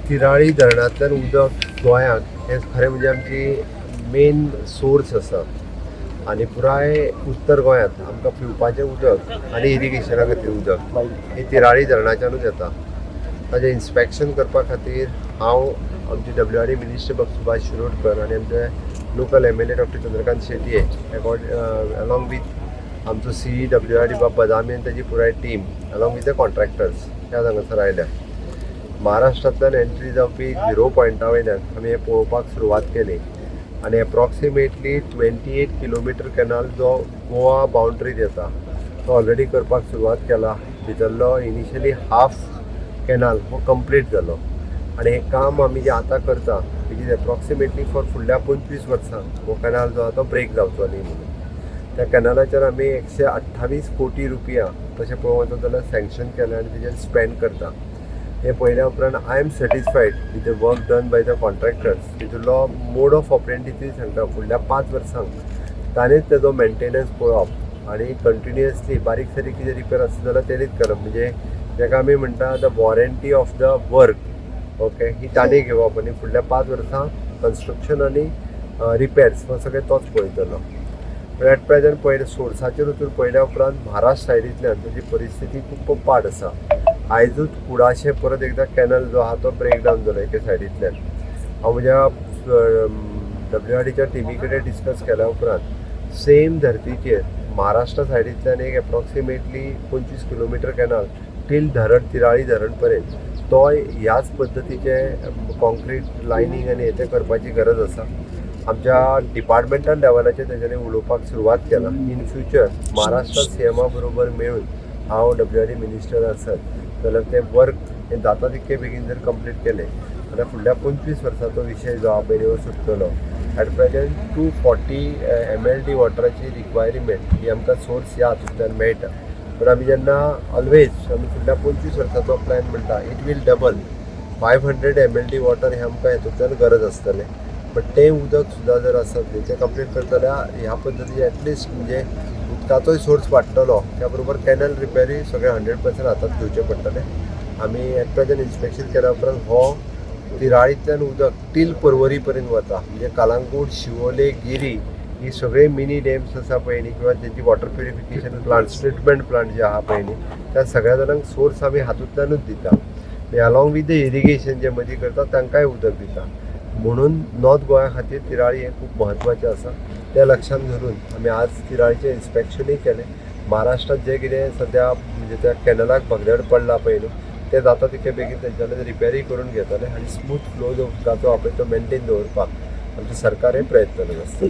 तिराळी धरणांतल्यान उदक गोंयाक हें खरें म्हणजे आमची मेन सोर्स आसा आनी पुराय उत्तर गोंयांत आमकां पिवपाचें उदक आनी इरिगेशना खातीर उदक हें तिराळी धरणाच्यानूच येता. ताजें इन्स्पेक्शन करपा खातीर हांव, आमचे डब्ल्यू आर डी मिनिस्टर बाब सुभाष शिरोडकर आनी आमचे local MLA doctor Chandrakant Shetye, along with आमचो सीई डब्ल्यू आर डी बाब बदामी आनी ताजी पुराय team, along with the contractors, ह्या हांगासर आयल्या. महाराष्ट्रांतल्यान एंट्री जावपी झिरो पॉयंटा वयल्यान आमी हें पळोवपाक सुरवात केली आनी एप्रॉक्सिमेटली 28 किलोमिटर कॅनल जो गोवा बाउंड्रीत येता तो ऑलरेडी करपाक सुरवात केला. भितरलो इनिशियली हाफ कॅनल हो कंप्लीट जालो आनी हें काम आमी जें आतां करता, which is approximately for फुडल्या 25 वर्सां हो कॅनल जो आहा तो ब्रेक जावचो न्ही म्हणून. त्या कॅनलाचेर आमी 128 कोटी रुपया तशें पळोवंक वचत जाल्यार सँक्शन केलें आनी तेजेर स्पेंड करता. हें पळयल्या उपरांत I am satisfied with the work done by the contractors. तितूंतलो mode of ऑपरेंडीचूय सांगता, फुडल्या 5 वर्सांक ताणेंच तेजो मेंटेनन्स पळोवप आनी कंटिन्युअसली बारीक सारीक कितें रिपेर आसता जाल्यार तेणीच करप. म्हणजे ताका आमी म्हणटा the warranty of the work, okay, ही ताणें घेवप आनी फुडल्या 5 वर्सां कन्स्ट्रक्शन आनी रिपेर्स हो सगळें तोच पळयतलो. एट प्रेजंट पळयलें, सोर्साचेर वचून पळयल्या उपरांत महाराष्ट्र सायडींतल्यान ताजी परिस्थिती खूब पाड आसा. आयजूच कुडाशे परत एकदां कॅनल जो आहा तो ब्रेक डावन जालो एके सायडींतल्यान. हांव म्हज्या डब्ल्यू आर डीच्या टिमी कडेन डिस्कस केल्या उपरांत सेम धर्तीचेर महाराष्ट्र सायडींतल्यान एक एप्रॉक्सिमेटली 25 किलोमिटर कॅनल टील धरण, तिराळी धरण पर्यंत, तोय ह्याच पद्दतीचे कॉन्क्रीट लायनींग आनी हें तें करपाची गरज आसा. आमच्या डिपार्टमेंटल लेवलाचेर तेंच्यांनी उलोवपाक सुरवात केला. इन फ्युचर महाराष्ट्र सीएमा बरोबर मेळून हांव डब्ल्यू आर डी मिनिस्टर आसत जाल्यार तें वर्क हें जाता तितके बेगीन जर कंप्लीट केलें जाल्यार फुडल्या 25 वर्सांचो विशय जो आहा पळय हो सुट्टलो. एट प्रेजंट 240 एमएलडी वॉटराची रिक्वायरमेंट ही आमकां सोर्स ह्या हातूंतल्यान मेळटा, पूण आमी जेन्ना ऑलवेज आमी फुडल्या 25 वर्साचो प्लॅन म्हणटा, it will double, 500 MLD water हें आमकां हेतूंतल्यान गरज आसतलें. बट तें उदक सुद्दां जर आसत न्ही, तें कंप्लीट करता जाल्यार ह्या पद्दतीन एटलिस्ट म्हणजे उदकाचोय सोर्स वाडटलो, त्या बरोबर कॅनल रिपेरूय सगळें 100% हातांत घेवचें पडटलें. आमी एट प्रेजंट इन्स्पेक्शन केल्या उपरांत हो तिराळींतल्यान उदक टील परवरी पर्यंत वता. म्हणजे कलांगूट, शिवोले, गिरी ही सगळे मिनी डॅम्स आसा पळय न्ही, किंवा तेंची water purification plants, treatment plant जे आहा पळय न्ही, त्या सगळ्या जाणांक सोर्स आमी हातूंतल्यानूच दिता. अलॉंग विथ the irrigation जे मदीं करता तांकांय उदक दिता. म्हणून नॉर्थ गोंया खातीर तिराळी हें खूब म्हत्वाचें आसा. तें लक्षांत धरून आमी आज तिराळीचें इन्स्पेक्शनूय केलें. महाराष्ट्रात जें कितें सद्या म्हणजे त्या कॅनलाक भगदड पडला पळय न्हू, तें जाता तितके बेगीन तेंच्यांनी रिपेरूय करून घेतले आनी स्मूथ फ्लो जो उदकाचो आहा पळय तो मेंटेन दवरपाक आमचें सरकार हे प्रयत्न आसता.